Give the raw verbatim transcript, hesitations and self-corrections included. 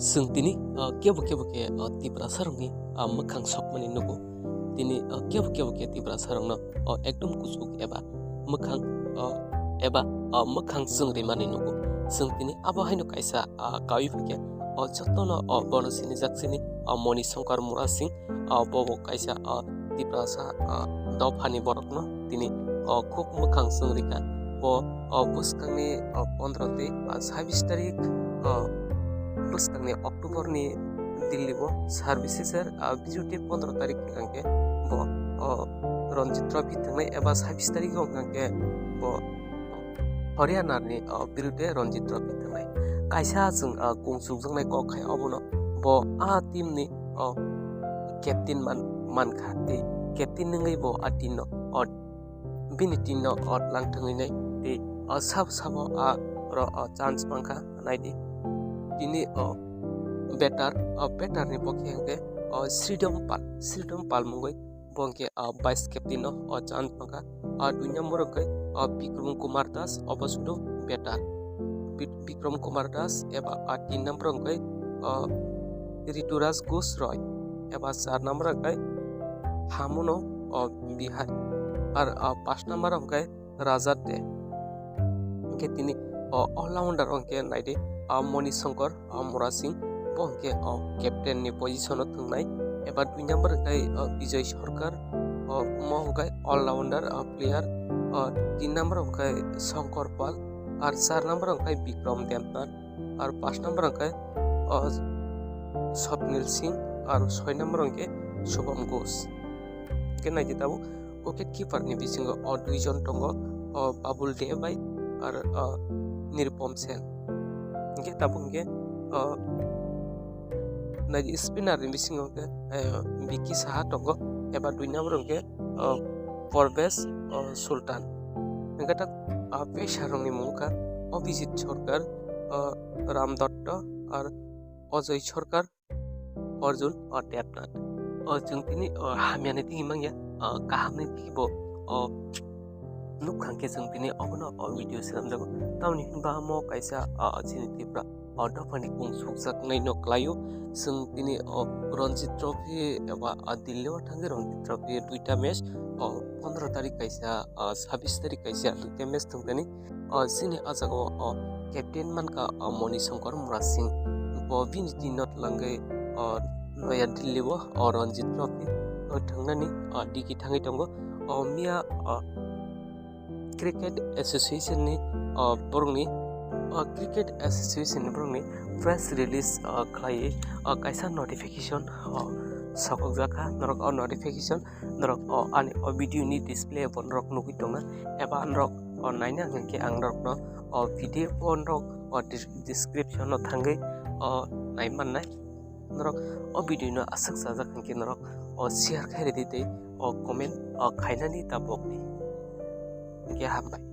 Chwng tini, ah, kebo kebo khe, ah, Tiprasa rokni, ah, mwkhang sokmani nugo. Tini, ah, kebo kebo khe Tiprasa rokno, ah, ekdom kuchuk eba mwkhang, ah, eba, ah, mwkhang chwng rimani nugo. Chwng tini abo haino kaisa, ah, kaui phai khe, ah, jotono, ah, bono sinijak chini, ah, Moni Shankar Murasing, ah, bo bo kaisa, ah, Tiprasa, ah, dophani borokno tini, ah, khuk mwkhang chwng rikha. Bo, ah, bwskangni, ah, pondro tei, ah, sabis tarik, ah, bwskangni October ni Delhi bo services er, ah, biru tei pondro tarik hwnkhe bo, ah, Ranji Trophy thwngnai eba sabis tarik o hwnkhe bo Haryana ni, ah, biru tei Ranji Trophy thwngnai. Kaisa chwng, ah, kung chukjaknai kok khai obono bo a team ni, ah, captain man, mankha tei captain wngwi bo a team no, ah, bini team no, ah, lang thangwi nai tei, ah, sabo sabo, ah, ro, ah, chance mankha naidi. Tini, ah, batter, ah, batter ni bokhe hwnkhe, ah, Sridham Pal, Sridham Pal mungwi bo hwnkhe, ah, vice captain no, ah, chance mankha. Ah, dui number hwnkhe, ah, Bikram Kumar Das, obo sudu batter. Bik-, Bikram Kumar Das eba, ah, tin number hwnkhe, ah, Rituraj Ghosh Roy eba char number hwnkhe Hamuno, ah, Bihari. Ar, ah, pas number hwnkhe Rajat De. Hwnkhe tini, ah, all-rounder hwnkhe naidi, ah, Moni Shankar, ah, Murasing, bo hwnkhe, ah, captain ni position o thwngnai, eba dui number hwnkhe, ah, Bijoy Sarkar, ah, omo hwnkhe all-rounder, ah, player, ah, tin number hwnkhe Shankar Pal, ar char number hwnkhe Bikram Debnath, ar pas number hwnkhe, ah, Swapnil Singh, ar soi number hwnkhe Shubham Ghosh. Hwnkhe naidi tabuk wicket keeper ni bisingo o dui jon tongo, o Babul Dey bai ar, o Nirupam Sen. Hwnkhe tabuk hwnkhe, o naidi spinner ni bisingo hwnkhe, eh, Vicky Saha tongo, eba dui number hwnkhe, o Parvez, o Sultan. Hwnkhe ta, o pacer rokni mung wngkha Abhijit Sarkar, o Ram Dutta ar Ajoy Sarkar, Arjun, o Debnath. O chwng tini, o hamyani tigi mangya, o kahamni tigi bo, o nukha hwnkhe chwng tini obono o video swnamjago. Tamoni hinba omo kaisa, o chini Tripura, o dophani kung sukjaknaino kwlaio. Chwng tini o Ranji Trophy eba, o Delhi o thangwi Ranji Trophy duita match, o pondro tarik kaisa, o sabis tarik kaisa duita match thwngkani. O chini o jaga o, o captain mankha, o Moni Shankar Murasing. Bo bini team no twlangwi, o Noya Delhi o, o Ranji Trophy, o thwngnani, o digi thangwi tongo. O miya, o Cricket Association ni, o borokni, o Cricket Association ni borokni press release, o khlaiwi, o kaisa notification, o sokokjakha. Norok o notification norok o ani o video ni display bo norok nugwi tongna, eba norok o naina hwnkhe ang norokno o P D F o norok o dis-, description o thangwi o nai mannai. Norok o video no aswk chajak hwnkhe norok o share khai rwdi tei o comment o khainani tabokni. Hwnkhe hambai.